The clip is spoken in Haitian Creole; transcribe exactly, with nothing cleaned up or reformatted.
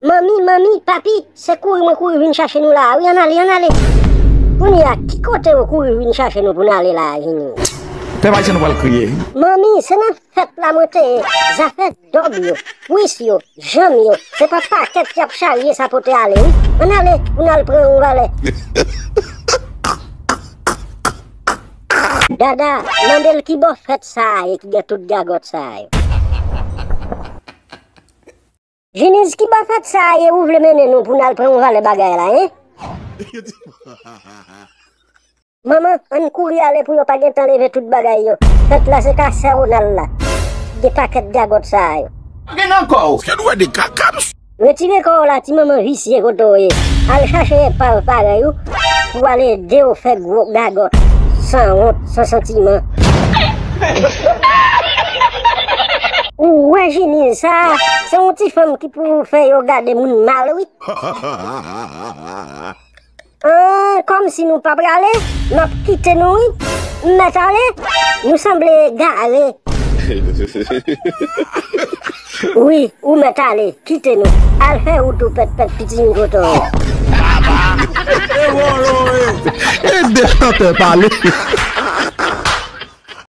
Manmi, manmi, papi, se kouri mwen kouri vin chache nou la a, wi, ann ale, ann ale. Kounye a, ki kote yo kouri vin chache nou pou n ale la a, Jini? Pèp Ayisyen, nou pral kriye. Manmi, se nan fèt la mwen te ye. Zafè dòb yo, kwis yo, janm yo, se pa pakèt y ap charye sa pote ale, wi. Ann ale, pou n al pran yon valè. Dada, mande l ki bò fèt sa a ye ki gen tout gagòt sa a yo. Jiniz, ki bò fèt sa a ye ou vle mennen nou pou n al pran yon valè bagay la, en? Manman, ann kouri ale pou yo pa gen tan leve tout bagay yo. Fèt la se ka sè Ronald la. Gen pakèt gagòt sa a yo. Gen nan kò w. Kèl wè de kaka, m. Retire kò w la, ti manman visye kote w ye. Al chache epav parèy ou pou al ede w fè gwo gagòt. Sanwont, san santiman. Ou wè Jiniz sa a, se yon ti fanm ki pou fè yo gade moun mal, wi. Ah, kòmsi nou pa prale, m ap kite nou, wi. M mèt ale, nou sanble egare. Wi, ou mèt ale, kite nou. Al fè wout ou pèt pèt pitimi kote w. Ede chantè pale.